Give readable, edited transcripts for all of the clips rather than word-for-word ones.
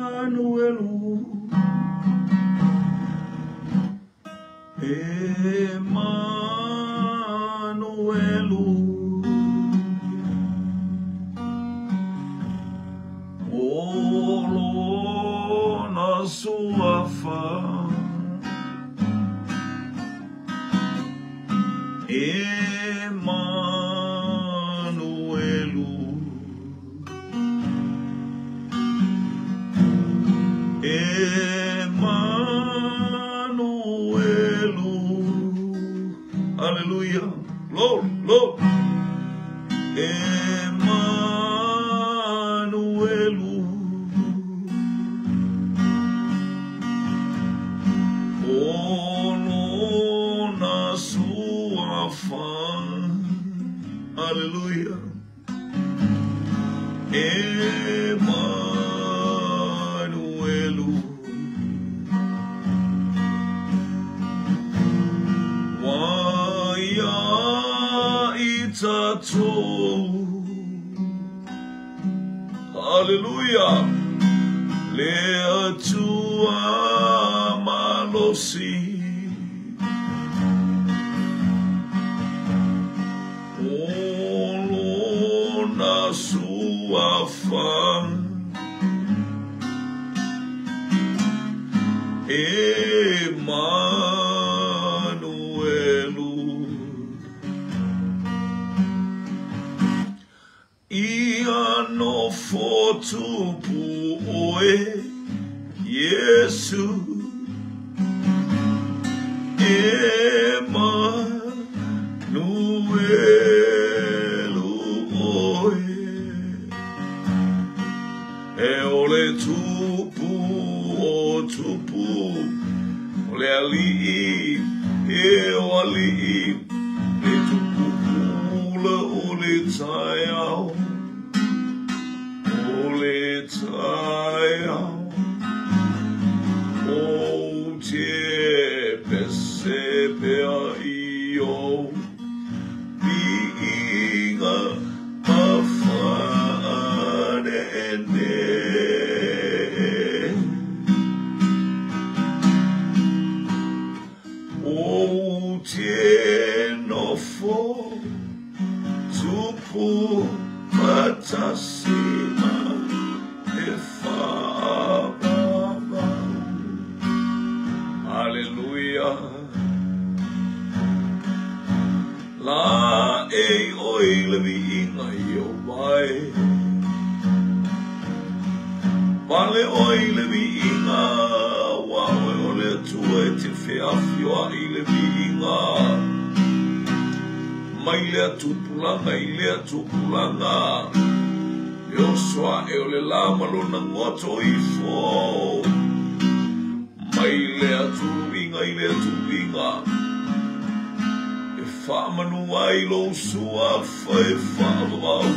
Emanuelu, Emanuelu, o lona suafa, Emanuelu, Emanuelu, hallelujah, glory, glory, Emanuelu, o lona suafa, hallelujah, Emanuelu, waia itato, hallelujah, le atua malosi, o lona suafa, Emanuelu, ia no fotupu oe, Yesu, Emanuelu oe, e ole tupu o tupu, o le ali'i, e o ali'i, le tupu pula o le taeao, o le taeao, o te pese pea i o, pi'iga ma whaanene. O te nofo tupu fatasima e whaapapau. Hallelujah. La e oi le viinga i o vai. Pale oi le viinga, wa oe o le atua e te feafioa i le viinga. Mai lea tupulaga i lea tupulaga, e oso ae o le la ma lona goto ifo. Mai lea tuluiga i lea tuluiga, e faamanu ai lou suafa e faavavau.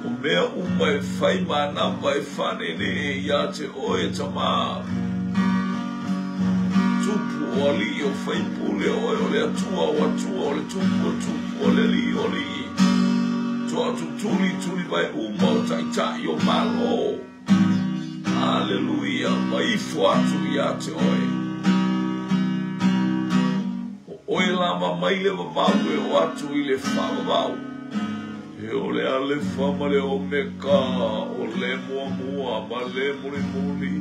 O mea uma e fai manava e fanene ia te oe tamā. Tupu o ali'i o faipule oe o le atua o atua o le tupu o tupu o le ali'i o ali'i. Toa tutuli tuli vai uma o ta'ita'i o malo. Hallelujah, maifo atu ia te oe. O oe lava mai le vavau e o atu i le faavavau. E o le alefa ma le omeka, o le muamua ma le mulimuli.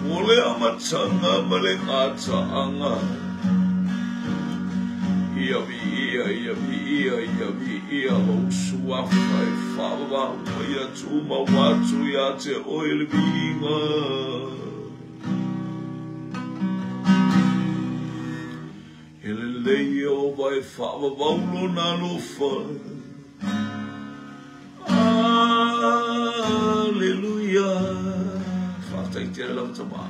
O le amataga ma le gata'aga. Ia viia, ia viia, ia viia lou suafa e faavavau ma ia tumau atu ia te oe le viiga. E lelei Ieova e faavavau lona alofa. Aleluia. Faafetai tele lau tamā.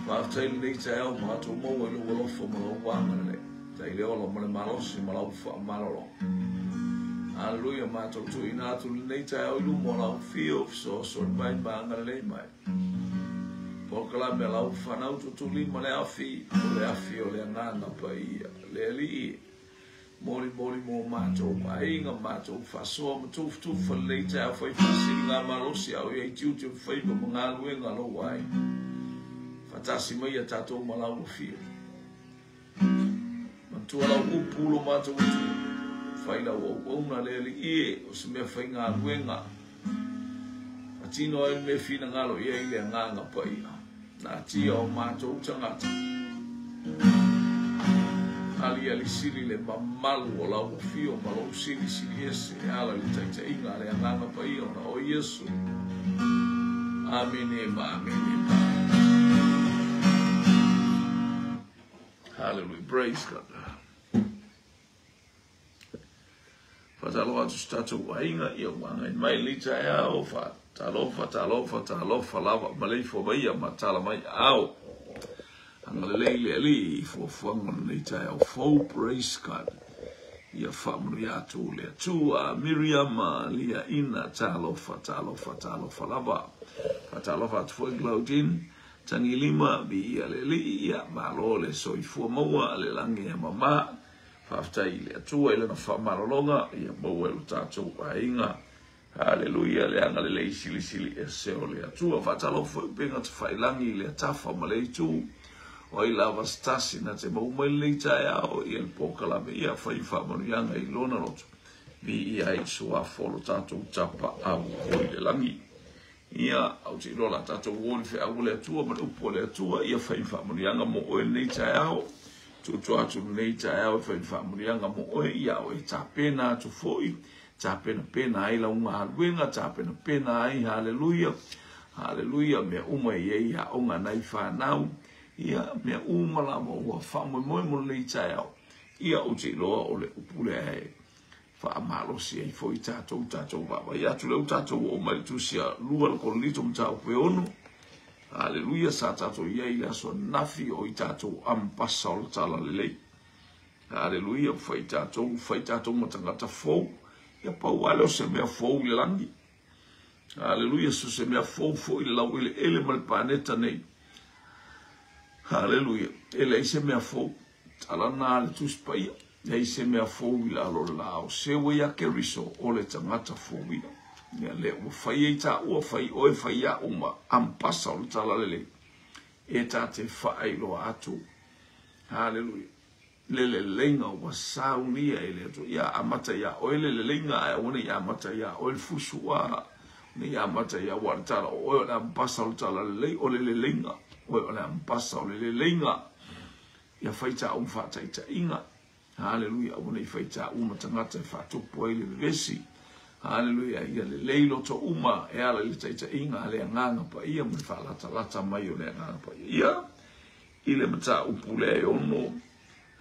Faafetai lenei taeao matou maua i lou alofa ma lau agalelei. Tai i le ola ma le malosi ma lau faamalolo. Haleluia, matou tuuina atu lenei taeao i luma o lau afio, fesoasoani mai ma agalelei mai. Polokalame a lau fanau tutulima le afi, o le afi o le agaga paia. Le Alii, molimoli mo matou aiga, matou faasoa ma tufatufa lenei taeao fai faasiliga malosi a o i ai tiute ma faiva ma galuega a lou aiga. Faatasi mai ia tatou ma lau afio. Manatua lau upu lo matou Atua, fai lau auauna le Alii e, o se mea faigaluega, faatino ai le mea finagalo i ai le Agaga Paia. Natia o matou tagata, aliali sili le mamalu o lau afio ma lou silisili ese e ala i le taitaiga a le Agaga Paia ona o Iesu. Amene ma amene ma. Hallelujah. Praise God. Whatalofa atu se tātou aiga, ia ua agai mai le taeao, whatalofa, talofa, talofa lava, ma leifua mai ia ma tala mai ao. Agalelei le Alii i fuafuaga o lenei taeao fou, praise God. Ia faamanuia atu le Atua, Miriam, Liaina, talofa, talofa, talofa lava. Faatalofa atu foi Claudine, Tagilima, viia le Alii, ia malo le soifua maua, le lagi e mama. Faafetai i le Atua i lana faamalologa, ia maua e lo tatou aiga. Haleluia, le agalelei silisili ese o le Atua. Faatalofa foi upega tafailangi i le atafa ma le itu. O ai lava se tasi na te maua mai lenei taeao ia le polokalame, ia fai faamanuiaga i lona loto. Viia ai le suafa o lo tatou Tapaau o i le lagi. Ia, ou te iloa la tatou o i le feau a le Atua ma le upu a le Atua, ia fai faamanuiaga mo oe lenei taeao. Tuutua atu lenei taeao e fai faamanuiaga mo oe, ia o e tapena atu foi, tapenapena ai lau galuega, tapenapena ai, haleluia, haleluia, mea uma e i ai aoga a nai fanau, ia, mea uma lava ua faamoemoe mo lenei taeao. Ia, ou te iloa o le upu lea e faamalosi ai foi tatou, tatou vaavaai atu lea ua tatou oo mai le tusi a lua le Korinito mataupu e 6. Haleluia, sa tatou i ai i le aso ananafi o i tatou ambasa o le talalelei. Haleluia, fai tatou, fai tatou ma tagata fou. Ia pau lava lea o se mea fou i le lagi. Haleluia, so se mea fou foi i le laueleele ma le paneta nei. Haleluia, e leai se mea fou. Tala na le Tusi Paia, leai se mea fou i lalo o le la o seu ai a Keriso o le tagata fou ia. Ia lea ua fai ai taua, fai oe, fai a'u ma ampasa o le talalelei e ta te faailoa atu. Haleluia. Le leleiga ua saunia e le Atua. Ia amata iā oe le leleiga, ae aua ne i amata iā oe le fusu, ua ne i amata iā ua le tala o oe o le ampasa o le talalelei, o le leleiga. Oe o le ampasa o le leleiga. Ia fai tāu ma faataitaiga. Haleluia. Aua ne i fai tāu ma tagata e faatupu ai le vevesi. Haleluia. Ia lelei loto uma e ala i le taitaiga a le Agaga Paia ma le faalatalata mai o le Agaga Paia. Ia, i le mataupu lea e 6.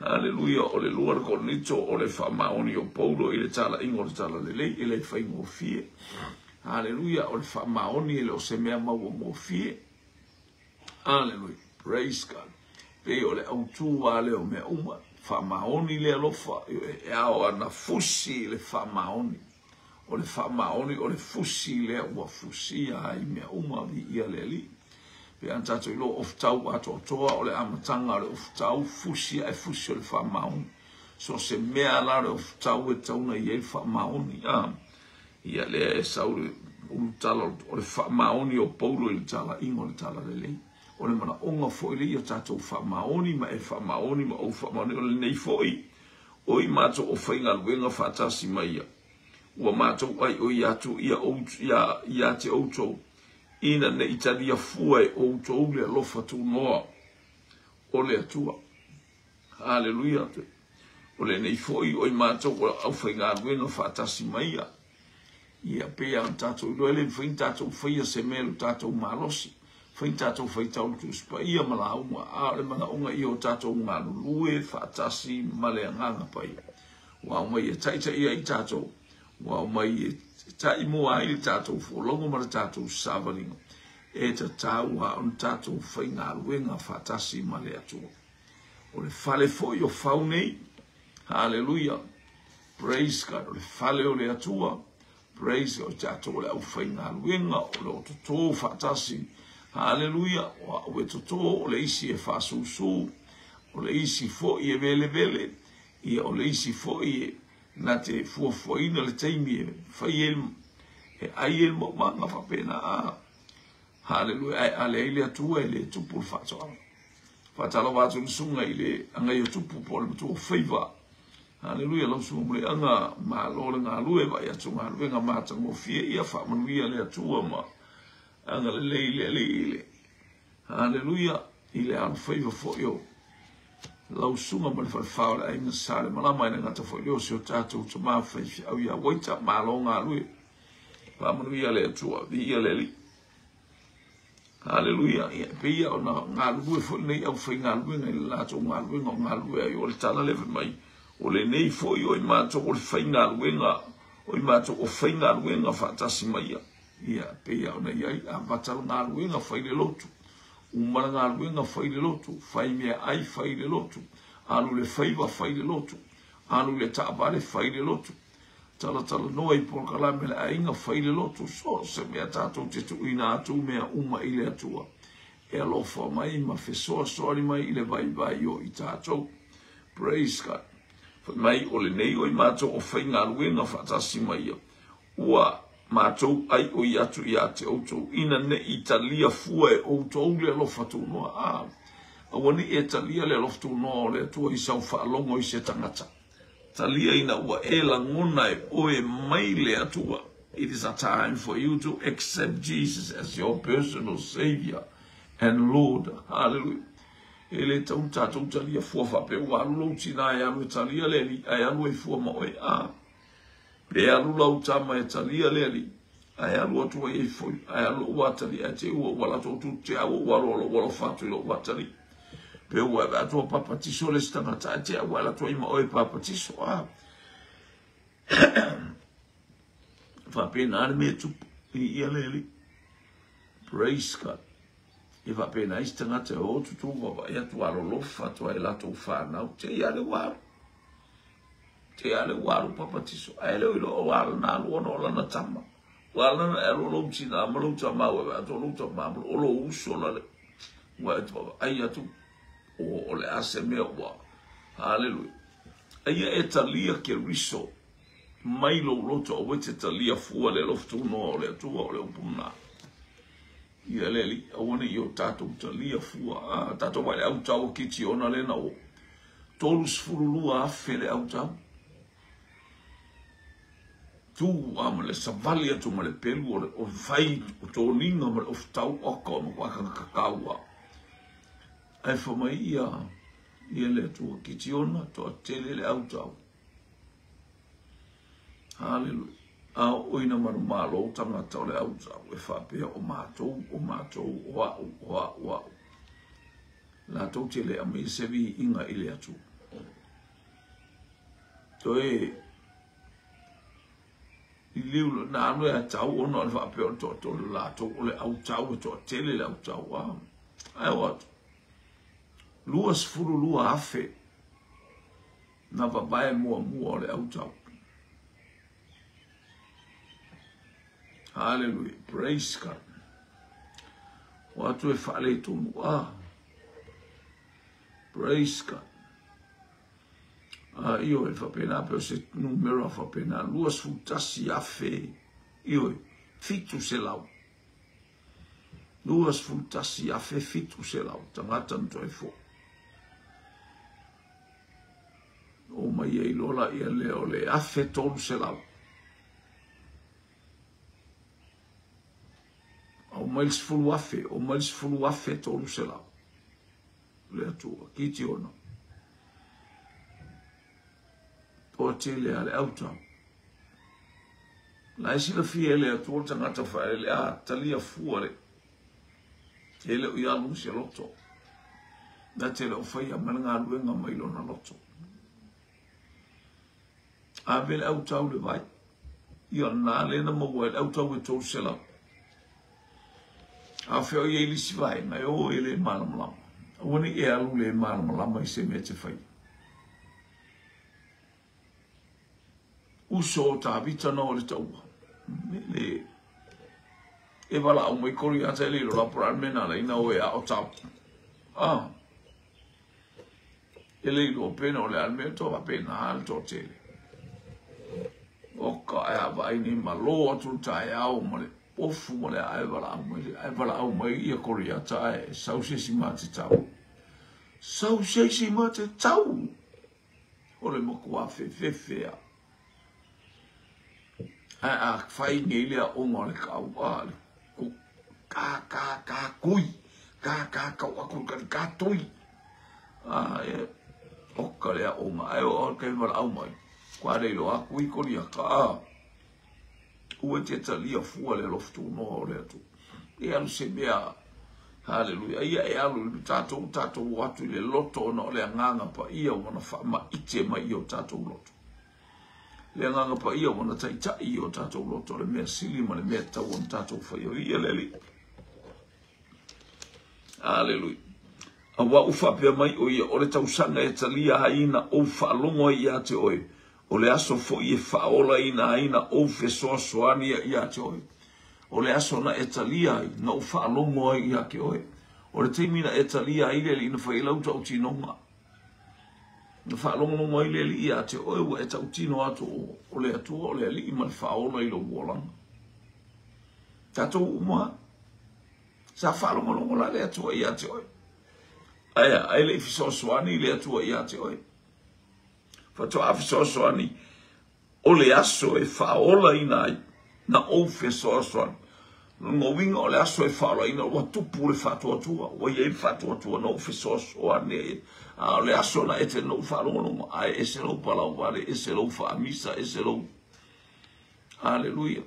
Haleluia. O le 2 le Korinito, o le faamaoni o Paulo i le talaiga o le talalelei, e le faigofie. Haleluia. O le faamaoni e le o se mea mauagofie. Hallelujah. Praise God. Pei o le autū lava lea o mea uma. Faamaoni le alofa, e ao ana fusi le faamaoni. O le faamaoni o le fusi lea ua fusia ai mea uma, viia le Alii. Pe ana tatou iloa ofutau atoatoa o le amataga o le ofutau, fusi ae fusi o le faamaoni. So se mea la o le ofutau e tatau ona i ai le faamaoni. Ah. Ia lea e sau le ulutala o le faamaoni o Paulo i le talaiga o le talalelei. O le manaoga foi lea ia tatou faamaoni ma e faamaoni ma ou faamaoni o lenei foi o i matou o faigaluega faatasi mai ia. Ua matou aioi atu ia ou, ia, ia te outou, ina ne i talia fua e outou le alofa tunoa o le Atua. Haleluia. O lenei foi o i matou o aufaigaluega faatasi mai ia. Ia pei lava ona tatou iloa, e le mafai ona tatou faia se mea i lo tatou malosi. Fai tatou faitau le Tusi Paia ma lauga, a o le manaoga ia o tatou galulue faatasi ma le Agaga Paia. Ua aumai e taitaia ai tatou, ua aumai e taimua ai le tatou folauga ma le tatou savaliga. E tatau lava ona tatou faigaluega faatasi ma le Atua. O le fale foi o fau nei, Haleluia. Praise God. O le fale o le Atua. Praise God. O tatou o le aufaigaluega o lo o totō faatasi. Haleluia. O au e totō, o le isi e faasusu, o le isi foi e velevele, ia o le isi foi e na te fuafuaina le taimi e fai ai e ai ai le maumaga faapena. A Haleluia. Ae a leai le Atua e le tupu le faatoaga. Faatalofa atu le susuga i le agai o tupu po o le matua faiva. Haleluia, lau susuga Muliaga, malo le galue, vaai atu galuega matagofie, ia faamanuia le Atua ma agalelei le Alii i le Haleluia i le alofaiva foi o lau susuga ma le falefa o le aiga Salemalama, e le gata foi lea o si o tatou tama faifeau ia Waita, malo galue, faamanuia le Atua, viia le Alii. Haleluia. Ia, e pei ona galulue foi lenei aufaigaluega i le latou galuega o galulue ai. O le tala lea fai mai, o lenei foi o i matou o le faigaluega, o i matou o faigaluega faatasi ma ia. Ia, e pei ona i ai, amata le galuega, fai le lotu. Uma le galuega, fai le lotu. Fai meaai, fai le lotu. Alu le faiva, fai le lotu. Alu le taavale, fai le lotu. Talatalanoa i polokalame a le aiga, fai le lotu, so o se mea tatou te tuuina atu mea uma i le Atua e alofa mai ma fesoasoani mai i le vaivai o i tatou. Praise God. Fai mai o lenei o i matou o faigaluega faatasi ma ia, ua matou aioi atu ia te outou, ina ne i talia fua e outou le alofa tunoa. A, aua ne i e talia le alofa tunoa o le Atua i sau faalogo i se tagata. Talia ina ua e lagona e oe mai le Atua. It is a time for you to accept Jesus as your personal Savior and Lord. Hallelujah. E le tau tatou talia fua faapea ua alu lou tina e alu e talia le alii ae alu ai fua ma oe. A, pe alu lau tama e talia le alii ae alu atu ai ai foi ae alu lou atalii ae te ua ua latou tu te au ua alo alo ua alofa atu i lou atalii. Pe ua e atu a papatiso le isi tagata ae te au ae atu ai ma oe papatiso. A, faapena le mea tupu i ia le alii. Praise God. E faapena isi tagata e o tutu vaavaai atu alolofa atu ai latou whanau. Te ia le ua alu. Te ia le ua alu papatiso. Ae le o iloa o ala na alu ona o lana tama. Ua ala na e alu o lou tina ma lou tama ua e atu o lou tama ma o lou uso la le. Ua e vaai atu o le a se mea ua. Haleluia. Aia e talia Keriso mai lou loto aua e te talia fua le alofa tunoa o le Atua o le upu lena. Ia le Alii, aua ne i o tatou talia fua. A, tatou vaai le autau o Kitiona lea na o 32,000 le autau. Tu a ma le savali atu ma le pelu o le o fai o toniga ma le ofutau oka o matua kakakau a. Ae fa mai ia ia le Atua Kitiona toatele le autau. Haleluia. A oo ina manumalo tagata o le autau e faapea o matou, o matou, o au, o au, o au. Latou te le aumaia se viiga i le Atua. Toe liliu na alu e atau ona o le faapea o le toatolu latou o le autau e toatele le autau. A, ae o atu. 22,000 na vavae muamua o le autau. Hallelujah. Praise God. O atu e faaletonu. Ah. Praise God. Ah, ioe, faapena pe o se numera faapena. 21,000. Ioe, 700. 21,700 tagata na toe foi. O mai ai loa laia lea o le 1,300. Au mai le 10,000, o mai le 10,300. Le Atua, Kitiona. Toatele a le autau. La e silafia e le Atua le tagata faaeleele, a talia fua le e le o i alu se loto. Na te le o faia ma le galuega mai lona loto. Ave le autau le vai. Ia na le na maua e le autau e 300. A fea o i ai le isi vaega e o e le malamalama. Aua ne i e alu le malamalama i se mea e te faia. Uso o Tavita na o le taua. Le e valaau mai Koliata e le iloa la po o le a le mea na ala ai ona o e ao tau. Ah. E le iloa pe na o le a le mea toa faapena le toatele. Oka ae a vaai nei malo atu le taeao ma le ofu ma le ae valaau mai, ae valaau mai ia Koliata ae sau se isi ma te tau. Sau se isi ma te tau. O le matua fefefe a. Ae a fai nei le aoga o le kau, a le ka ka ka kui, ka ka kau aku ka ka toi. A e oka le aoga, ae o ke valaau mai. Kua le iloa aku i Koliata, a. Ua te talia fua le alofa tunoa o le Atua. E alu se mea, haleluia, ia e alu i le tatou, tatou o atu i le loto ona o le agaga paia ua na faamaite mai i o tatou loto. Le agaga paia ua na taitai i o tatou loto, le mea sili ma le mea tatau ona tatou faia. Viia le Alii. Aleluia. Aua ua faapea mai o ia, o le tausaga e talia ai na ou faalogo ai ia te oe, o le aso foi e faaolaina ai na ou fesoasoani ai ia te oe. O le aso na e talia ai, na ou faalogo ai ia te oe. O le taimi na e talia ai le Alii na fai ai lau tautinoga. Na faalogologo ai le Alii ia te oe, ua e tautino atu o le Atua o le Alii ma le faaola i lou olaga. Tatou uma, sa faalogologo la le Atua ia te oe. Aea, ae le i fesoasoani le Atua ia te oe. Faatoa fesoasoani o le aso e faaolaina ai na ou fesoasoani. Lona uiga o le aso e faaolaina ua tupu le faatuatua, ua i ai le faatuatua na ou fesoasoani ai. A o le aso na e te na ou faalogologo, ae ese lou palauvale, ese lou faamisa, ese lou... Aleluia.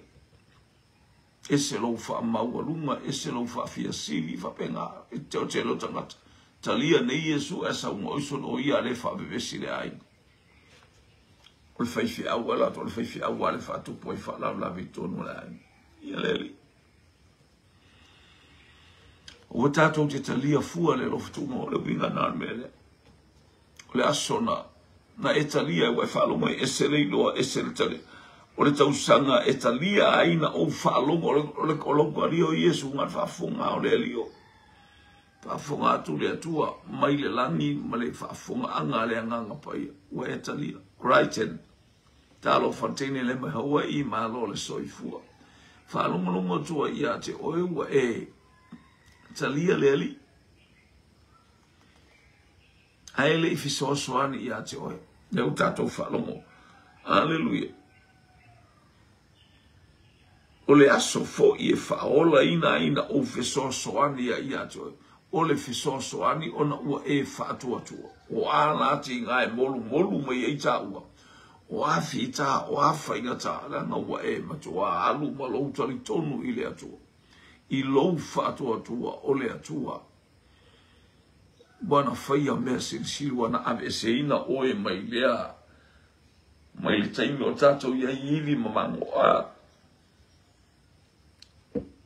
Ese lou faamaualuga, ese lou faafiasili, faapena, e te o tele o tagata. Talia nei Iesu ae saunoa oi solo o ia le faavevesi le aiga. O le faifeau a latou, o le faifeau a le faatupu ai faalavelave i totonu o le aiga. Ia le Alii. Ua tatou te talia fua le alofa tunoa o le uiga na o le mea lea. O le aso na, na e talia ua e faalogo ai ese le iloa, ese le talia. O le tausaga e talia ai na ou faalogo, o le, o lou talia o Iesu nga le faafofoga o le Alii o. Faafofoga atu le Atua mai le lagi ma le faafofogaaga a le Agaga Paia. Ua e talia. Brighton. Talofa teine le mai Hawaii, malo le soifua. Faalogologo atu ai ia te oe ua e talia le Alii. Ae le i fesoasoani ia te oe. Lea ua tatou faalogo. Aleluia. O le aso foi e faaolaina ai na ou fesoasoani ai ia te oe. O le fesoasoani ona ua e faatuatua. O a la tiga e molumolu mai ai taua. O a fita, o a faigata, leaga ua e matua alu ma lou talitonu i le Atua. I lou faatuatua o le Atua. Ua na faia mea silisili, ua na aveeseina oe mai lea, mai le taimi o tatou i ai ivi mamago, a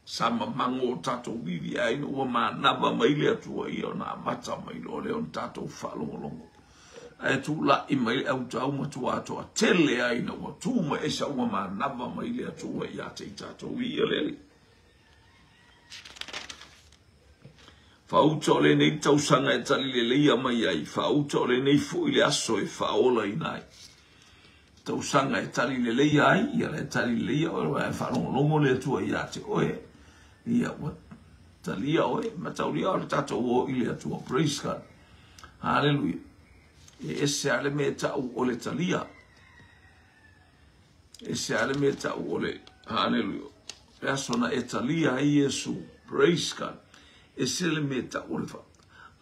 sa mamago o tatou ivi ai ina ua manava mai le Atua ia ona amata mai loa lea ona tatou faalogologo. Ae tula'i mai le autau matua atoa tele ai ina ua tu mai ai sa ua manava mai le Atua ia te i tatou ia le Alii. Faauta o lenei tausaga e tali leleia mai ai, faauta o lenei foi le aso e faaolaina ai. Tausaga e tali leleia ai, ia le tali leleia oe, ae faalogologo le Atua ia te oe. Ia ua talia oe, mataulia o le tatou o i le Atua. Praise God. Hallelujah. E ese a le mea tau o le talia. Ese a le mea tau o le, hallelujah, le aso na e talia ai Iesu, praise God, ese le mea tau o le fa.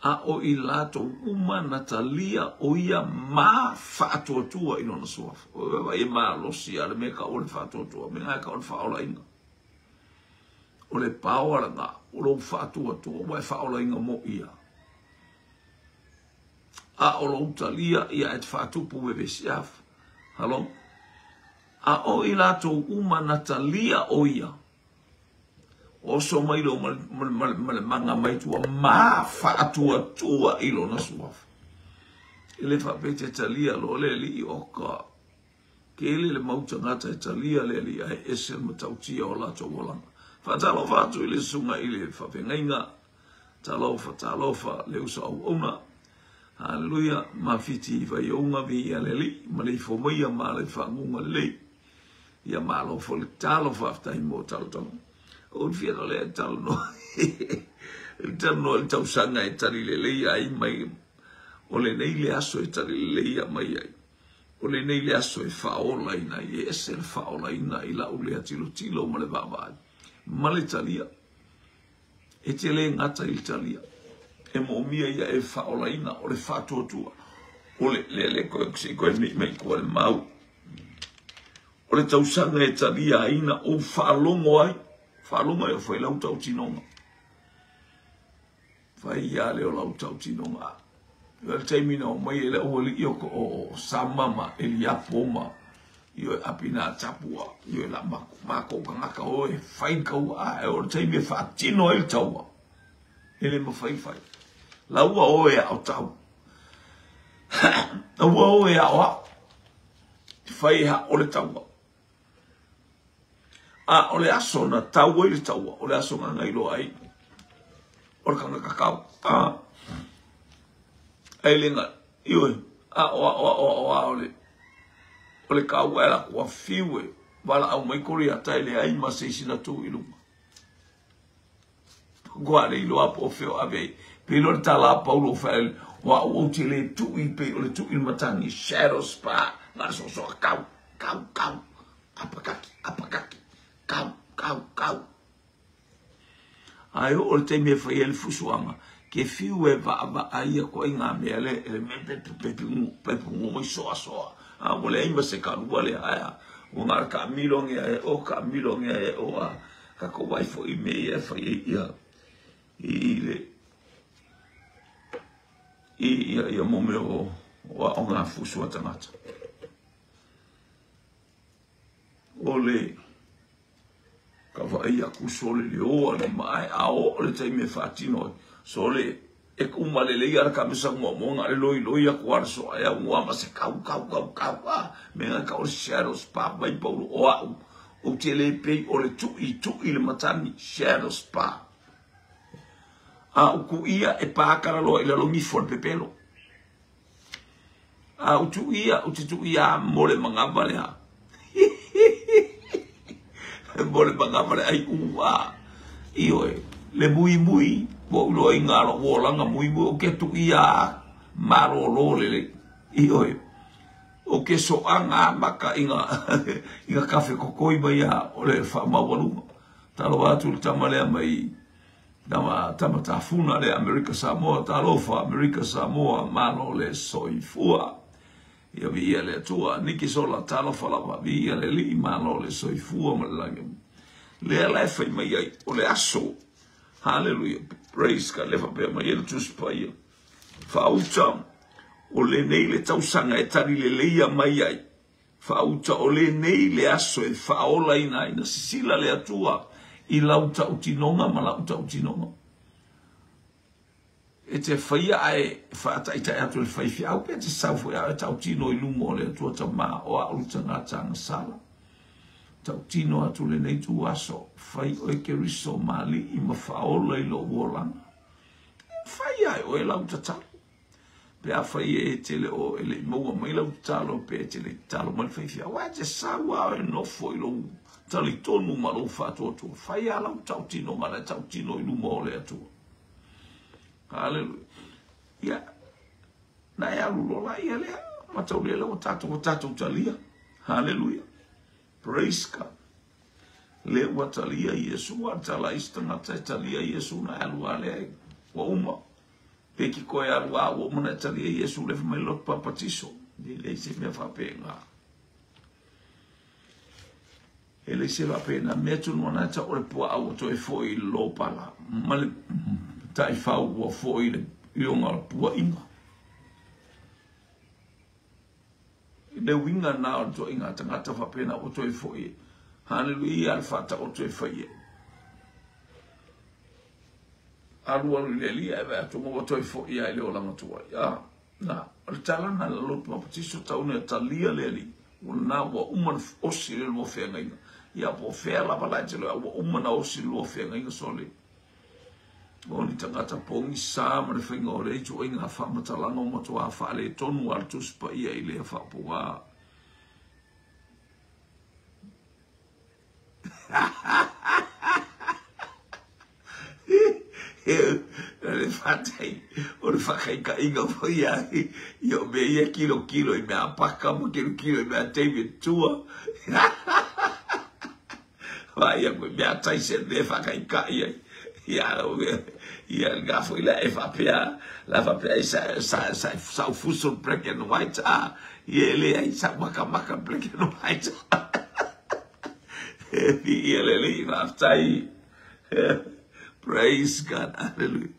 A o i latou uma na talia o ia ma faatuatua i lona suafa. O e vai e malosi a le mea tau o le faatuatua, me ngai tau o le faaolaina. O le pao ala nga, o lou faatuatua, ua e faaolaina mo ia. A o lou talia ia e te faatupu vevesi afu. Halo? A o i latou uma na talia o ia, oso mai lo ma le maga mai tua, ma faatuatua i lona suafa. E le faapea te talia loa le Alii o ka. Tele le mau tagata e talia le Alii ae ese le matautia o latou olaga. Faatalofa atu i le susuga i le faafeagaiga. Talofa, talofa, le uso auauna. Haleluia, mafiti i vaiouga viia le Alii, ma le ifo maia ma le faaguga lelei. Ia malo foi le tatalo, faafetai mo talotoga. O le fia lea e talanoa. Le talanoa i le tausaga e tali lelei ai mai. O lenei le aso e tali lelei mai ai. O lenei le aso e faaolaina ai, e ese le faaolaina i lau lea tilotilo ma le vaavaai. Ma le talia. E te le gata i le talia. E moomia ia e faaolaina o le faatuatua. O le le le koe se koe mi mai ko le mau. O le tausaga e talia ai na ou faalogo ai. Faalogo ai o fai lau tautinoga. Fai ia le o lau tautinoga. O le taimi na o mai e le aualii o o Sama ma Eliapo ma i o Apina Tapua i o la mako kangaka o e fai kaua a o le taimi e faatino ai le taua. E le mawhai fai. Laua o e ao tau. Laua o e ao ao. Fai ha o le taua. A o le aso na tau ai le taua. O le aso nga ngai loa ai. O le kangaka kau. A. Ai le nga. Ioi. A o a o a o a o a o le. O le kaua e la kua fiu e. Wala au mai kori a tai le ai ma se isina tu i lunga. Kua le iloa po feo ave. Pe lo tala Paulo fa wa o te le tui pe o le tui matangi shadow spa. Nga so so kau kau kau. Apakaki apakaki. Kau kau kau. Ai o le taimi e fai ai le fusuanga. Ke fiu e va va ai ko ai ngā mea le e me pe pe pe pe pe mai soa soa. A mo le ai ma se kalua le aia. O ngā ka milo nge e o ka milo nge e o a ka ko wai fo i me e fai ia i le i ia ia mo me o o a o ngā fusua tangata. O le ka vai aku sole le o le mai a o le taimi e faatino sole e kuma le lei ara ka mesa mo mo nga le loi loi aku ara so ai au ma se kau kau kau kau a me nga ka o shadow spa mai paulo o au o te le pe o le tui tui le matani shadow spa a uku ia e pākara loa i lalo ngifo le pepelo a utu ia utu tu ia mole mangava le a mole mangava le ai ua ioe le mui mui mo ulo i ngā ro langa mui mui o ke tu ia marolo le ioe o ke so anga maka i ngā kafe kokoi mai a o le whaamawaluga talo atu le tamalea mai tama tama tafuna le Amerika Samoa talofa Amerika Samoa malo le soifua ia via le atua niki sola talofa lava via le li malo le soifua ma le langi le ala e fai mai ai o le aso. Hallelujah. Praise God. Le whapea mai e le tusipa ia. Whauta o le nei le tausaga e tali le leia mai ai. Whauta o le nei le aso e whaola ina ina sisila le atua i lau tautinoga ma lau tautinoga. E te whaia ai whaataitai atu le whaiwhi au pe te sau foi au e tautino i lumo o le atua tamā o a ulu tangata anga sala. Tautino atu le nei tu aso whai oe ke riso mali i ma whaola i lo uolanga. Whai ai oe lau tatalo. Pe a whai e te le o e le maua mai lau tatalo pe e te le tatalo mai whaiwhi au. Wai te sau au e nofo i lo tali tonu ma lo whaatuatua. Whai a lau tautino ma le tautino i luma o le atua. Hallelujah. Ia, na e alu lola ia lea. Matau lea o tātou talia. Hallelujah. Praise God. Le ua talia Iesu, a tala isi tangata e talia Iesu na alu a lea ua uma. Pe ki koe alu a ua uma na e talia Iesu le whamai lot papatiso. E le se mea whapenga. E le se whapenga. Mea tunu ana ta o le pua au to e fo i lopala. Ma le tai whau ua fo i le ionga o pua inga. Le winga na o to inga tangata whapena o to e fo i. Hallelujah, al whata o to e whai e. Alu alu i le lia e wea tunga o to e fo i a i le o langa tua. Ia, na, o le talana la lotu mapatiso taune talia le ali. O lena ua uma ona osi le lua feagaiga. Ia po o fea lava la e te iloa ai, ua uma ona osi le lua feagaiga sole. O ni tagata pogisa ma le faiga o lea ituaiga faamatalaga ua matuā faaletonu lava le Tusi Paia i lea faaupuga. Le fatai o le faakaikaiga foi ia ia o mea ia kilokilo i mea a Paka ma kilokilo i mea a David Tua. Vaai aku i mea a Tyson mea e faakaikai ai. Ia, ia lena foi la e faapea, la faapea ai sa, sa, sa, sa ufuso black and white, a, ia e leai sa makamaka black and white. Viia le Alii, faafetai. Praise God, hallelujah.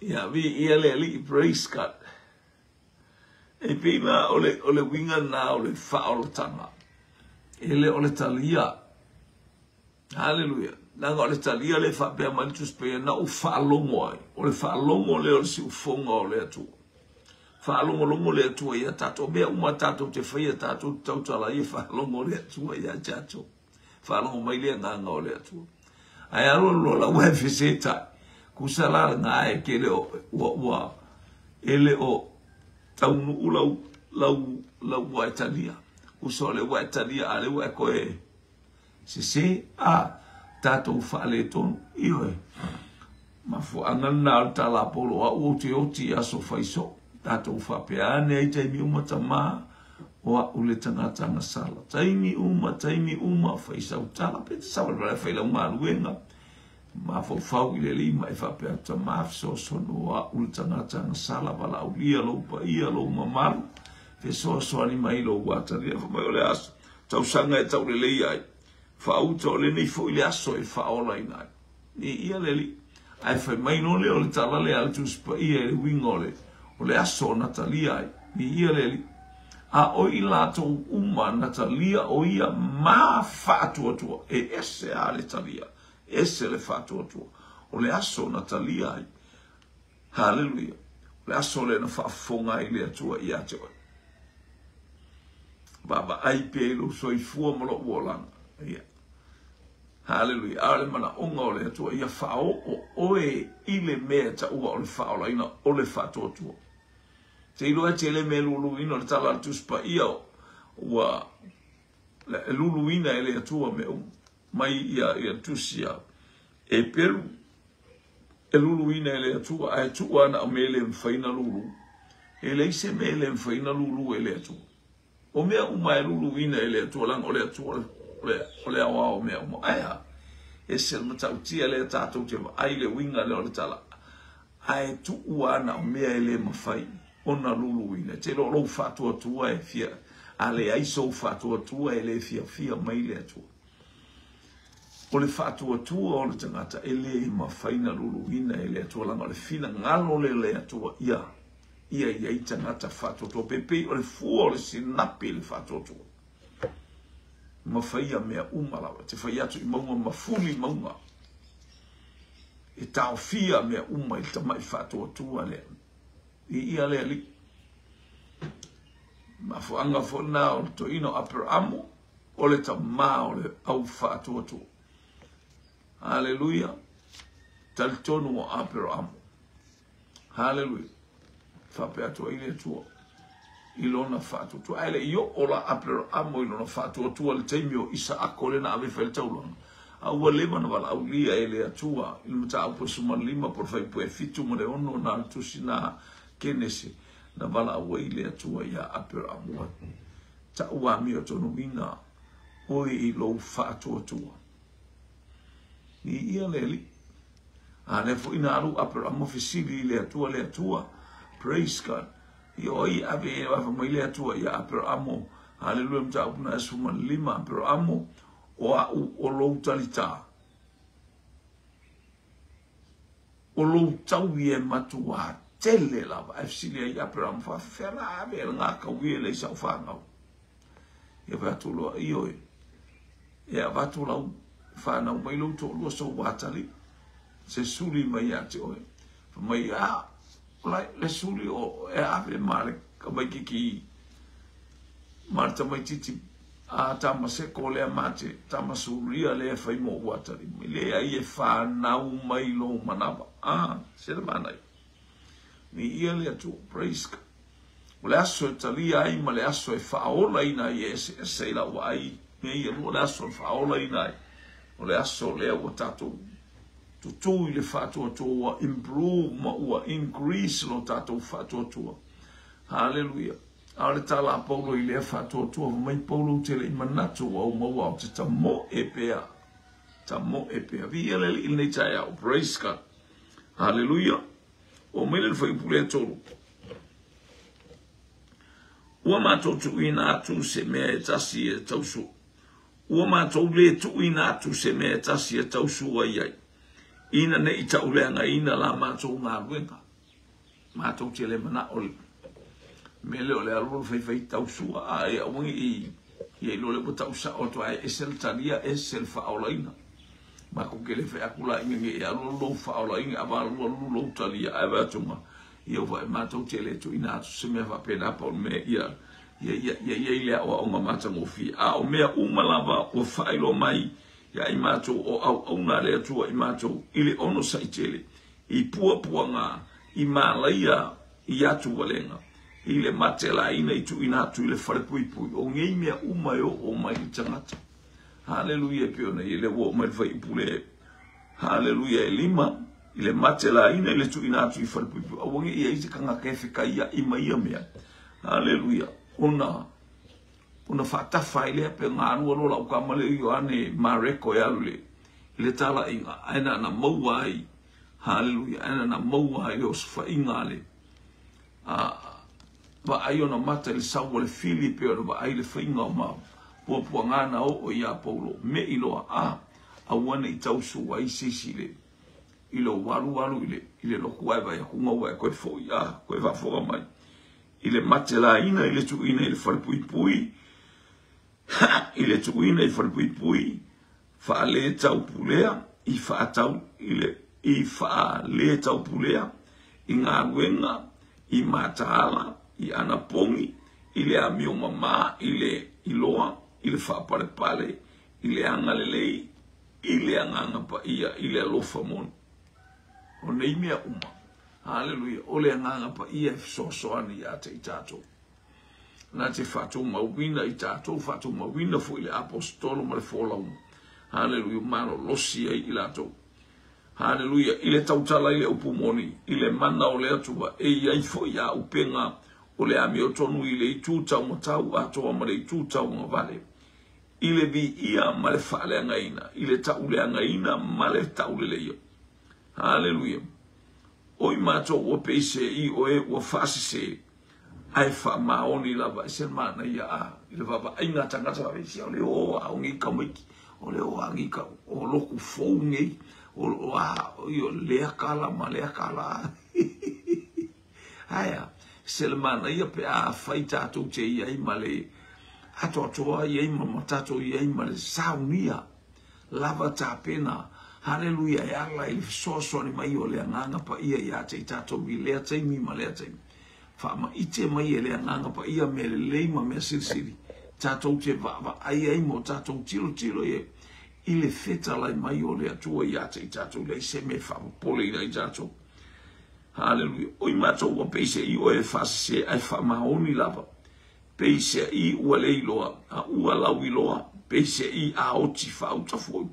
Ia, viia le Alii, praise God. E pei la o le, o le uiga lena o le faaolataga, e le o le talia. Haleluia. Leaga o le talia lea e faapea mai le Tusi Paia, na ou faalogo ai. O le faalogo lea o le siufofoga o le Atua. Faalogologo le Atua ia tatou. O mea uma tatou te faia, tatou te tautala ai, e faalogo le Atua ia tatou. Faalogo mai le agaga o le Atua. Ae alu alu loa la ua e fesetai. Kusa la lena e ke le o, ua, ua, e le o taunuu lau, lau, lau ua e talia. Kusa o le ua e talia, a le ua e koe sese, a tatou faaletonu. Ioe. Mafuaaga lena o le tala a Paulo, o au ou te oti i aso fai soo. Tatou faapea ane ai taimi uma tama, o au le tagata agasala. Taimi uma, taimi uma, fai sau tala, pe te savalivali fai lau galuega. Mafaufau i le alii ma e faapea atu, tama fesoasoani o au le tagata agasala, valaaulia lou paia, lou mamalu, fesoasoani mai lou atalia. Fai mai o le aso, tausaga e taulelei ai, faauta o lenei foi le aso e faaolaina ai. Viia le Alii. Ae fai mai loa lea o le tala lea a le Tusi Paia i le uiga o le, o le aso na talia ai. Viia le Alii. A o i latou uma na talia o ia ma faatuatua, e ese lava le talia, ese le faatuatua. O le aso na talia ai. Haleluia. O le aso lea na faafofoga ai le Atua ia te oe. Vaavaai pea i lou soifua ma lou olaga. Ia. Haleluia. A o le manaoga o le Atua, ia faaoo oe i le mea e taua o le faaolaina o le faatuatua. Te iloa e tele mea luluina o le tala a le Tusi Paia ua luluina e le Atua mea uma. Mai ia, ia tusi a Eperu e luluina e le Atua, ae tuu ana o mea e le mafai ona lulu. E leai se mea e le mafai ona lulu e le Atua. O mea uma e luluina e le Atua, leaga o le Atua o le aoao o mea uma. Ae a? Ese le matautia lea tatou te vaai i le uiga lea o le tala. Ae tuu ana o mea e le mafai ona luluina. E te iloa o lou faatuatua e fia, a leai sou faatuatua e le fiafia mai le Atua. O le faatuatua o le tagata e le mafai ona luluina e le Atua, leaga o le finagalo lea o le Atua ia ia i ai tagata faatuatua, pe pei o le fua o le sinapi le faatuatua. Mafai ia mea uma lava, te fai atu i mauga mafuli mauga. E taofia mea uma i le tamai faatuatua lea. I ia le Alii. Mafuaaga foi lena o le toeaina o Aperamo, o le tama o le au faatuatua. Haleluia. Talitonu o Aperamo. Haleluia. Faapea atu ai le Atua i lona faatuatua. Ae le i oo la Aperamo i lona faatuatua i le taimi o Isaako lea na ave e fai le taulaga. A ua leva ona valaaulia e le Atua i le mataupu e 15 po o le fuaiupu e 7 ma le 6 na le tusi na Kenese na valaau ai le Atua iā Aperamo. Ua tau amiotonuina oe i lou faatuatua. Viia le Alii. A lea foi na alu Aperamo fesili i le Atua, le Atua, praise God. Ia o ai ave e ave mai le Atua ia Aperamo, haleluia, mataupu na 15, Aperamo, o au o lou talitā. O lou taui e matuā tele lava. Ae fesili ai Aperamo, faafefea la ave e lena taui e leai sau fanau. Ia fai atu loa, ioe, e avatu lau fanau mai lou toalua sou atalii, se suli mai ia te oe. Fai mai, a, le suli o e ave ma le tamaititi ma le tamaititi a Tamaseko lea ma te Tamasuria lea e fai mo Uatalima. E leai e fanau mai lou manava. A, se le manaia. Viia le Atua. Praise God. O le aso e talia ai ma le aso e faaolaina ai e eseese i lau vaai mea ia lua, o le aso e faaolaina ai. O le aso lea ua tatou tutū i le faatuatua, ua improve ma ua increase lo tatou faatuatua. Haleluia. A o le tala a Paulo i lea faatuatua, fai mai Paulo ou te le i manatu ua ou maua ou te tamoe pea. Tamoe pea. Viia le Alii i lenei taeao. Praise God. Haleluia. Oo mai le fuaiupu lea 3. Ua matou tuuina atu se mea e tasi e tausu. Ua matou le tuuina atu se mea e tasi e tausu ai ai, ina ne i tauleagaina la matou galuega. Matou te le manao le mea lea o le alu alu faifai tausua a e aua ne i ia iloa lea ua tau sao atu ae ese le talia ese le faaolaina. Matou te le fai atu la ina ne i alu alu lou faaolaina a alu alu lou talia ae vaai atu ma ia ua matou te le tuuina atu se mea faapena pa o le mea ia ia ia ia i ai le aoaoga matagofie. A o mea uma lava ua faailoa mai ia i matou o auauna a le Atua i matou i le onosai tele i puapuaga, i malaia, i atuwalega, i le matelaina i tuuina atu i le falepuipui. O nei mea uma e oo mai i le tagata. Haleluia, e pei ona i ai lea ua oo mai le fuaiupu le Haleluia e 5, i le matelaina i le tuuina atu i falepuipui. Aua ne i i ai se tagata e fekaiai ma ia mea. Haleluia, ona ona faatafa ai lea pe ona alu alu lau tama lea o Ioane Mareko e alu i le talaiga, ae na ona maua ai, haleluia, ae na ona maua ai le osofaiga a le vaai ona mata i le sau o le fili pei ona vaai le faiga o ma puapuaga na oo iā Paulo, me'i loa a, aua ne i tausu ai se isi i le i lou alu alu i le i le lotu ae vaai atu ua e toe foi a, toe faafofoga mai. I le matelaina i le tuuina i le falepuipui, i le tuuina i falepuipui, faaletaupulea i faatau i le i faaletaupulea i galuega i mataala i anapogi i le amio mamā i le iloa i le faapalepale i le agalelei i le agaga paia i le alofa moni. O nei mea uma, haleluia, o le agaga paia e fesoasoani ia te i tatou. Na te faatumauina i tatou, faatumauina foi le aposetolo ma le folauga. Haleluia, malolosi ai i latou. Haleluia, i le tautala i le upu moni, i le mana o le Atua, e i ai foi a upega o le amiotonu i le itu taumatau atoa ma le itu tauagavale, i le viia ma le faaleagaina, i le tauleagaina ma le tauleleia. Haleluia. O i matou ua peisei o e ua faasese, ae faamaoni lava e se manaia a i le vaavaaiga a tagata faapea, o le o a o nei tamaiti, o le o a nei ka o lotu fou nei, o a o lea kala ma lea kala. Ae a, se le manaia pe a fai tatou te i ai ma le atoatoa i ai ma tatou i ai ma le saunia lava tapena, haleluia, e ala i le fesoasoani mai o le agaga paia ia te i tatou i lea taimi ma lea taimi. Faamaite mai e le agaga paia mea lelei ma mea silisili tatou te vaavaai ai ma o tatou tilotilo i ai i le fetalai mai o le Atua ia te i tatou, leai se mea e faapopoleina ai tatou. Haleluia. O i matou ua peiseai oe e faasese ae faamaoni lava. Peiseai ua le iloa, a ua lauiloa, peiseai a oti faauta foi.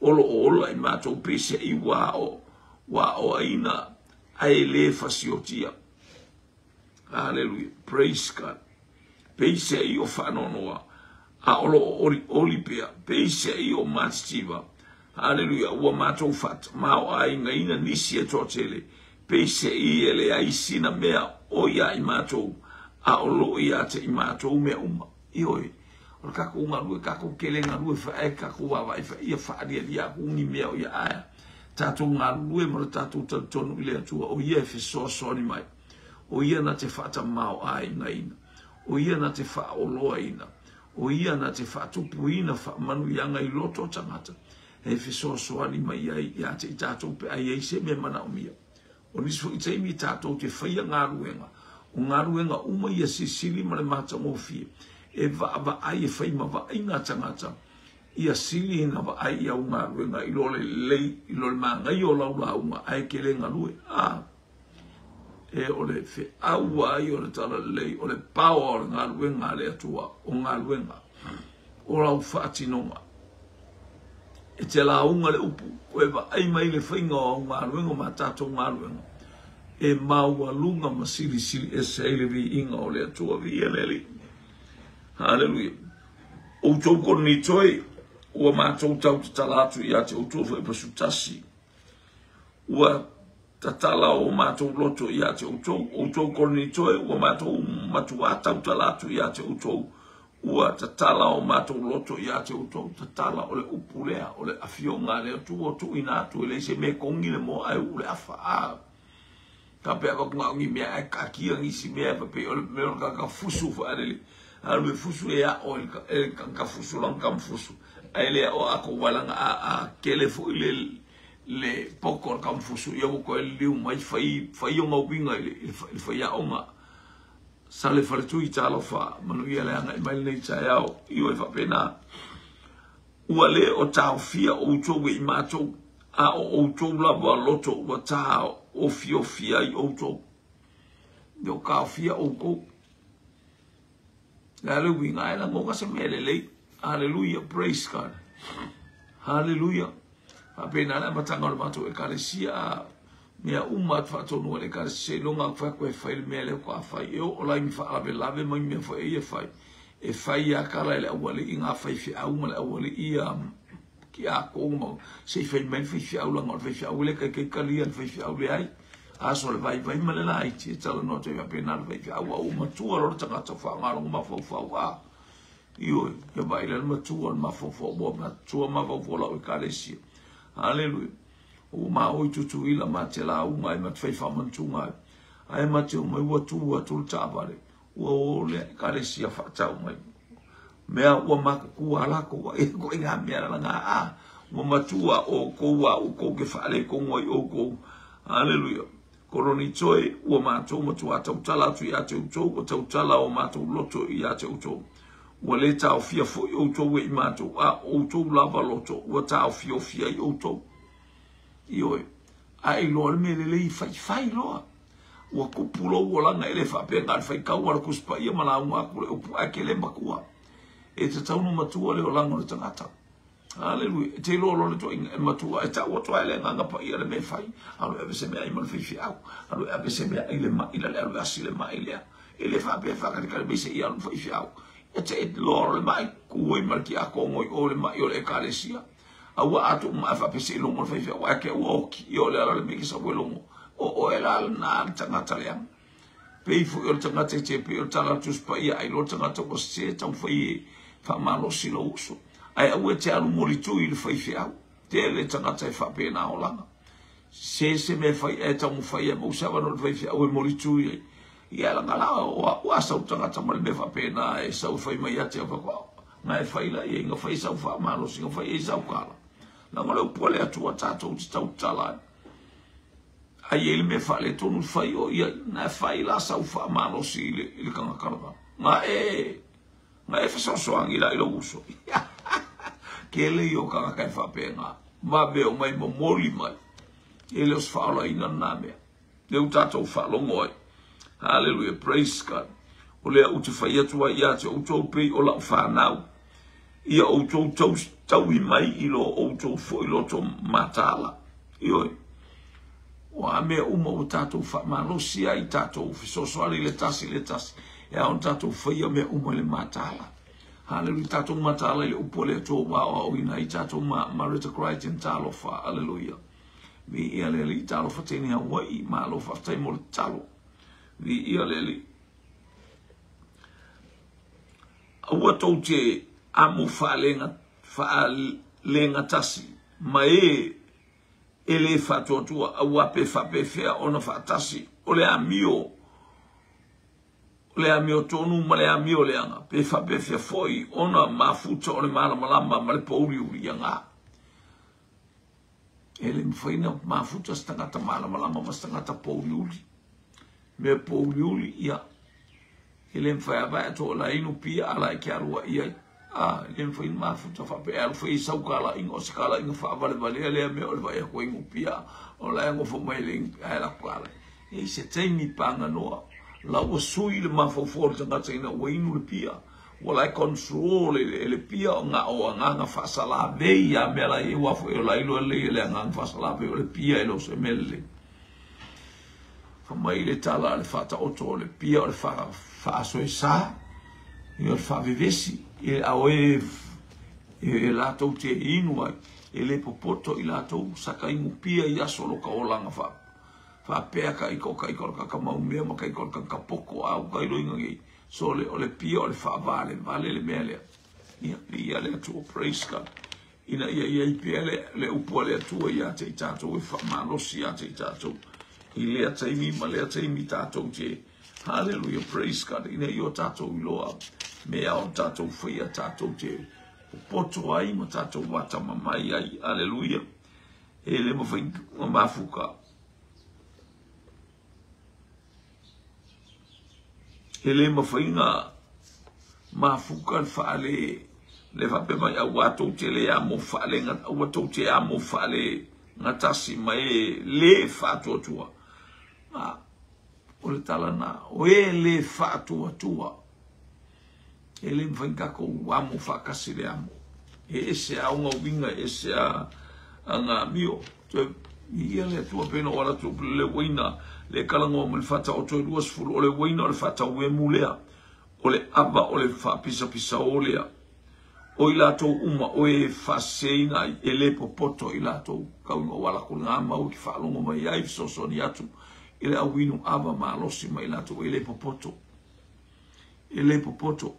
O lo o ola i matou peiseai ua ao, ua aoaina ae le fasiotia. Haleluia. Praise God. Peiseai o faanoanoa, a o lo o olioli pea. Peiseai o matitiva. Haleluia. Ua matou faatamaoaigaina nisi e toatele. Peiseai e leai sina mea o ia i matou, a o lo o ia te i matou mea uma. Ioe, o le tatou galue, tatou tele galue fae, tatou vaavaai fae, ia faalialia atu ni mea o ia aea. Tatou galulue ma le tatou talitonu i le Atua, o ia e fesoasoani mai. O ia na te faatamaoaigaina. O ia na te faaoloaina. O ia na te faatupuina faamanuiaga i loto o tagata e fesoasoani mai ai ia te i tatou pe a i ai se mea manaomia. O nisi foi taimi tatou te faia galuega, O galuega uma ia sisili ma le matagofie e vaavaai e fai ma vaaiga a tagata ia sili ina vaai i au galuega i lo le lelei i lo le manaia o lau lauga ae e te le galue. A e o le feau lava ia o le talalelei o le power o le galuega a le Atua o galuega o lau faatinoga. E te lauga le upu, koe vaai mai le faiga o au galuega ma tatou galuega, e maualuga ma silisili ese ai le viiga o le Atua. Viia le Alii. Haleluia. Outou Korinitoi, ua matou tau tatala atu ia te outou faipasu tasi. Ua tatala o matou loto ia te outou. Outou Korinitoi, ua matou matuā tautala atu ia te outou. Ua tatala o matou loto ia te outou. Tatala o le upu lea, o le afioga a le Atua tuuina atu e leai se mea e kogi le moa ae uu le afa. A faapea avatu na o ni mea ae taatia nisi mea faapei o le mea o le tagata fusu faalele. Alu e fusu e ao e le tagata fusu lana tama fusu. Ae le ao atoa uae leaga a tele foi le poto o le tama fusu ia ua toe liliu mai fai fai ona uiga i le faiaoga. Sale Faletui talofa manuia le agai mai lenei taeao. Ioe faapena. Ua le o taofia outou e i matou, a o outou lava loto ua taofiofia ai outou. E o taofia outou. Le a le uiga ae lagona se mea lelei. Hallelujah, praise God. Hallelujah. Faapena le amataga o le matou ekalesia a mea uma atu faatonu e le ekalesia seiloga atu fai atu e fai le mea lea faatoa fai. E oo la i ni faalavelave ma ni mea foi e ia fai. E fai lava tala e le aualii ngā faifeau ma le aualii ia tiakono ma se i fai mai le faifeau leaga o le faifeau e le taitai talia le faifeau leai. Aso le vaivai ma le laiti e talanoa atu ai faapena le faifeau a ua matua loa le tagata ua faaaoga lona mafaufau a ioe ia vaai la le matua o le mafaufau ua matua mafaufau o lau ekalesia. Haleluia. Ua maoi Tutuila ma te lauga ai ma te fai faamanatuga ai. Ae ma te omai ua tu atu le taavale ua o lea ekalesia faatau mai. Mea ua matutua a latou ai ituaiga mea lalaga a ua matua outou a outou te faaletonu ai outou. Haleluia. Koronitoi ua matou matuā tautala atu ia te outou, ua tautala o matou loto ia te outou. Ua le taofia foi outou e i matou, a o outou lava loto ua taofiofia ai outou. Ioe, a e iloa le mea lelei, fai, fai loa. Ua tupu lou olaga e le faapea na o le faitau a le Tusi Paia ma lauga atu le upu ae te le matua. E tatau ona matua le olaga o le tagata. Aleluia. E te iloa loa le toeaina e matua, e tau atu lava e le Agaga Paia le mea e fai. Alu e ave se meaai ma le faifeau. Alu e ave se meaai i le mai la le alu e asi le mai lea. E le faapea e faakalikali mai se i alu le faifeau. E te iloa loa le mai, tu ai ma le tiakono i o le mai o le ekalesia. A ua atu uma ae faapea se i logo le faifeau ae te ua oki. Ia o le ala le mea e te sau e logo. O oe la lena le tagata leaga. Pei foi o le tagata e te pei o le tala a le Tusi Paia, ai loa le tagata ua sese taumafai e faamalosi lou uso. Ae aua e te alu molitui i le faifeau. Tele tagata e faapena olaga. Sese se mea e fai ae taumafai e maua se avanoa i le faifeau e molitui ai. Ia laga la o au a sau tagata ma le mea faapena e sau e fai mai ia te au faatoa na e fai la ia ina fai sau faamalosi ina fai ai sau tala. Leaga o le upu a le Atua tatou te tautala ai. Ai e i ai le mea faaletonu i fai o ia, na e fai la sau faamalosi i le, i le tagata lena. Na e, na e fesoasoani la i lou uso. Tele ia o tagata e faapena. Vave o mai momoli mai. E le o se faaolaina lena mea. Lea ua tatou faalogo ai. Hallelujah, praise God. O lea ou te fai atu ai ia te outou pei o lau fanau. Ia outou taui mai i lo outou foi loto mataala. Ioe. O a mea uma ua tatou faamalosi ai tatou fesoasoani le tasi i le tasi, e ao ona tatou faia mea uma i le mataala. Haleluia, tatou mataala i le upu a le Atua ua aoaoina ai tatou ma Mareta Crichton, talofa, aleluia. Viia le Alii, talofa tēnei Hawaii, malo faafetai mo le tatalo. Viia le Alii. Aua tou te amo faalegatasi ma e e le faatuatua, aua pe faapefea ona faatasi o le amio o le amiotonu ma le amio leaga, pe faapefea foi ona mafuta o le malamalama ma le pōuliuli ia gā. E le mafai ona mafuta se tagata malamalama ma se tagata pōuliuli. Mea pouliuli, ia, e le mafai lava e atoa la inu pia a la e te alu ai ai. A, e le mafai ona mafuta faapea e alu fai ai sau talaiga, o se talaiga faavalevalea lea mea o le vaai atu ai inu pia, o la e nofo mai le inu pia ae latou talai. E i ai se taimi paganoa, la ua sui le mafaufau o le tagata ina ua inu le pia, ua la e control e le pia o na o agaga faasalavei a mea la i ai, aua foi o la e iloa lelei e le agaga faasalavei o le pia e le o se mea lelei. Fai mai le tala a le faataoto o le pia o le faasoesa, ia o le faavevesi, a o e e latou te inu ai, e le popoto i latou saka inu pia i aso lo ka olaga fa faapea ka ika o ka ika o le kaka mau mea ma ka ika o le kaka poko a uka iloiga nei. So le o le pia o le faavalevale le mea lea. Ia, viia le Atua, praise God. Ina ia i ai pea le, le upu a le Atua ia te i tātou e faamalosi ia te i tātou i lea taimi ma lea taimi tātou te Hallelujah, praise God, ina ia o tātou iloa mea o tātou whaia tātou te popoto ai ma tātou atamamai ai, hallelujah. E le mawhai nga mafuka. E le mafai ona mafuka le faale le faapea mai aua tou te le amo faale aua tou te amo faale gatasi ma e le faatuatua. A, o le tala na, o e le faatuatua. E le mafai ona tatou amo faatasi le amo. E ese a ona uiga, e ese a ana amio. Toe viia le Atua pei ona ou ala atu le uaina le talanoa mai le faataoto e 20, o le uaina o le faatauemu lea, o le ava o le faapisapisao lea. O i latou uma o e faaseseina ai, e le popoto i latou, tau ina ou ala atu lena mau e te faalogo mai ai, fesoasoani atu i le auinu ava malosi ma i latou e le popoto. E le popoto.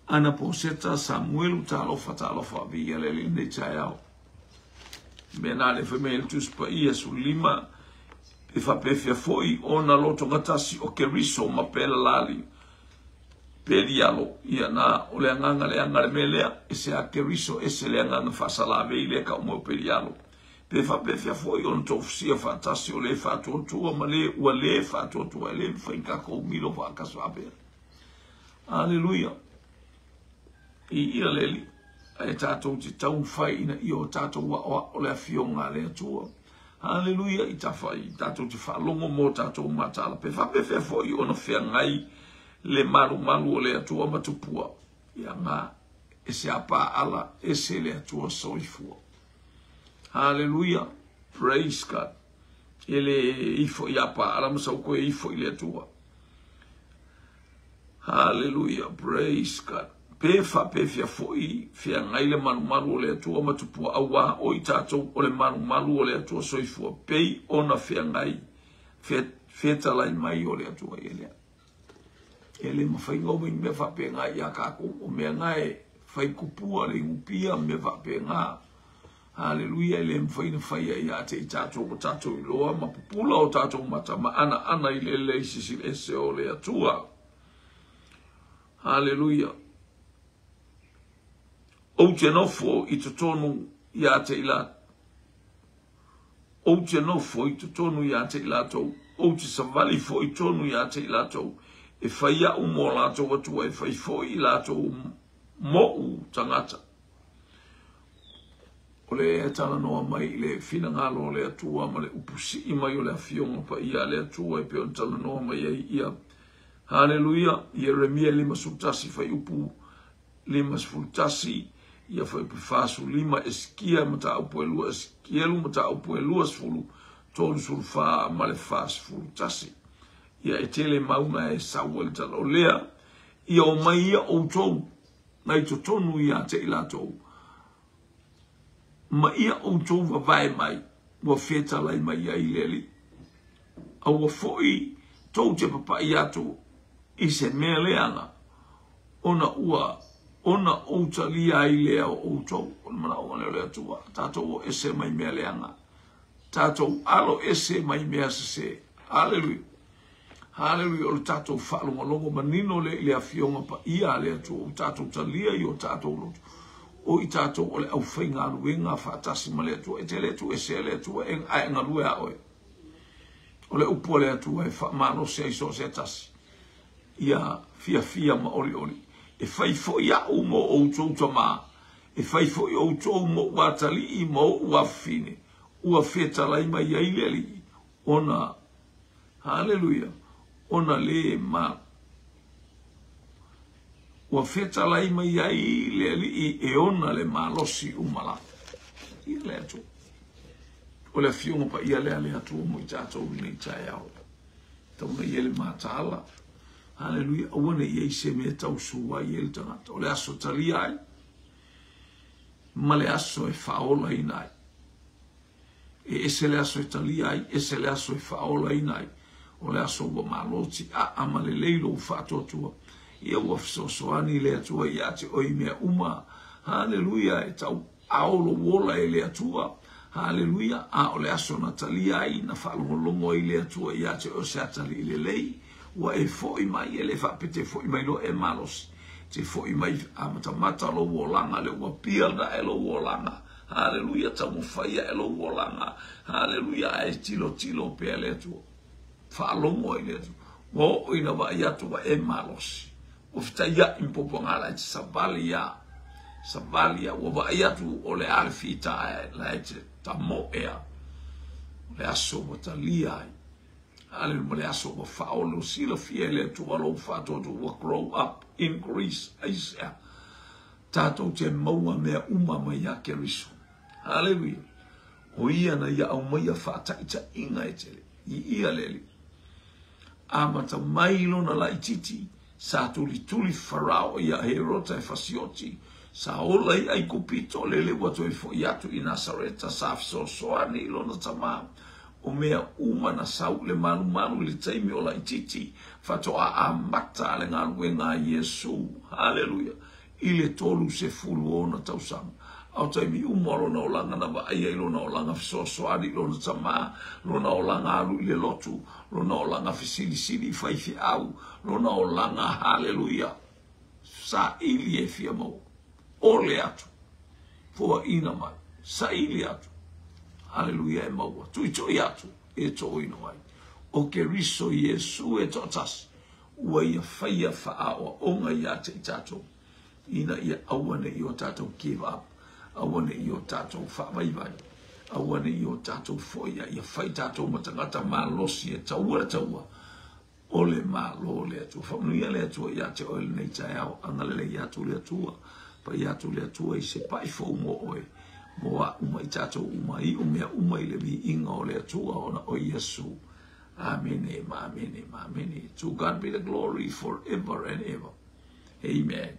Ana Poseta Samuelu, talofa, talofa, viia le Alii i lenei taeao. Mea na le fai mai ai le Tusi Paia 15, e faapefea foi ona lotogatasi o Keriso ma Pelalali, Pelialo, ia na, o le agaga leaga le mea lea, ese a Keriso, ese le agaga faasalavei lea tau mai o Pelialo. Pe faapefea foi ona tofusia faatasi o le faatuatua ma le ua le faatuatua, e le mafai tatou milo faatasi faapea. Aleluia. Viia le Alii. Ae tatou te taumafai ina ia o tatou aoao le afioga a le Atua. Aleluia i tafai, tatou te faalogo mo tatou mataala. Pe faapefea foi ona feagai le malumalu o le Atua ma tupua. Ia nga, ese a paala, ese le Atua soifua. Haleluia. Praise God. E le ifo ia paala ma sau koe ifo i le Atua. Haleluia. Praise God. Pe faapefea foi feagai le malumalu o le Atua ma tupua auā o i tātou o le malumalu o le Atua soifua pei ona feagai fetalai mai o le Atua ia lea. E le mafai ona omai mea faapena ia tatou. O mea na e fai kupua le inupia ma mea faapena. Haleluia, e le mafai ona faia ia te i tatou ua tatou iloa ma pupula o tatou mata ma anaana i le lelei sisil ese o le Atua. Haleluia. Ou te nofo i totonu ia te i latou. Ou te nofo i totonu ia te i latou, ou te savali foi tonu ia te i latou, e fai aʻu mo latou Atua, e fai foi i latou moʻu tagata. O le talanoa mai i le finagalo o le Atua ma le upu sii mai o le Afioga Paia a le Atua e pei ona talanoa mai ai ia. Haleluia! Ieremia 51 fuaiupu 51, ia fuaiupu 45, Esikia mataupu e lua, Esikielu mataupu e 20, 34 ma le 41. Ia e tele mauna e sau ai le tala o lea, ia o mai ia outou nai totonu ia te i latou, ma ia outou vavae mai, ua fetalai mai ai le Alii. Aua foi tou te papai atu i se mea leaga, ona ua ona ou talia ai lea o outou. O le manaoga lea o le Atua, tatou o ese mai mea leaga, tatou alo ese mai mea sese. Haleluia. Haleluia. O le tatou faalogologo manino lea i le afioga paia a le Atua, ua tatou talia i o tatou loto, o i tatou o le aufaigaluega faatasi ma le Atua. E te le tuuesea le Atua, ae galue a oe. O le upu a le Atua e faamalosi ai so o se tasi, ia fiafia ma olioli. E fai foi au mo outou tamā, e fai foi outou moʻu atalii ma oʻu afafine, ua fetalai mai ai le Alii, ona, haleluia, ona lē ma, ua fetalai mai ai le Alii e ona le malosi uma lava. Ia le Atua. O le afioga paia lea a le Atua mo i tatou i lenei taeao. Tauna ia le mataala. Haleluia. Aua ne i ai se mea tausu ai e le tagata. O le aso talia ai ma le aso e faaolaina ai. E ese le aso e talia ai, ese le aso e faaolaina ai. O le aso ua malo tiaa ma lelei lou faatuatua. Ia ua fesoasoani le Atua ia te oe i mea uma. Haleluia. E tau ao lou ola e le Atua. Haleluia. A o le aso na talia ai, na faalogologo ai le Atua ia te oe se atalii lelei. Ua e foi mai, e le faapete foi mai loa e malosi. Te foi mai amatamata lou olaga, le ua pia nae lou olaga. Haleluia, taumafai ae lou olaga. Haleluia, ae tilotilo pea le Atua. Faalogo ai le Atua. Ua oo ina vaai atu ua e malosi. Ua fetaiai ma puapuaga la e te savali ia. Savali ia. Ua vaai atu o le a le fita ae la e te tamoe a. O le aso ua talia ai. Haleluia, ma le aso ua faaolo silafia e le Atua lou faatuatua ua grow up, increase, aisea. Tatou te maua mea uma mai ia Keriso. Haleluia. O ia na ia aumaia faataitaiga e tele. I ia le Alii. Amata mai lona laititi, sa tulituli Farao ia Herota e fasioti, sa ola i Aikupito, lele ua toe foi atu i Nasareta, sa fesoasoani i lona tamā. O mea uma na sau i le malumalu i le taimi o laititi, faatoa amata le galuega a Iesu. Haleluia! I le 30 o ona tausaga. A o taimi uma o lona olaga na vaai ai lona olaga fesoasoani i lona tamā, lona olaga alu i le lotu, lona olaga fesilisili i faifeau, lona olaga, haleluia, saili e fia maua. Ole atu, foaina mai, saili atu, haleluia e maua, tuitui atu e toʻoina mai. O Keriso Iesu e toatasi, ua ia faia faaoaoga ia te i tatou, ina ia aua ne i o tatou give up, aua ne i o tatou faavaivai, aua ne i o tatou foi a ia fai tatou ma tagata malosi e taua le taua o le Malo o le Atua. Faamanuia le Atua ia te oe lenei taeao, agalelei atu le Atua, paia atu le Atua i se pai fou mo oe, mo a'u ma i tatou uma, iu mea uma i le viiga o le Atua ona o Iesu. Amene ma amene ma amene. To God be the glory forever and ever. Amen.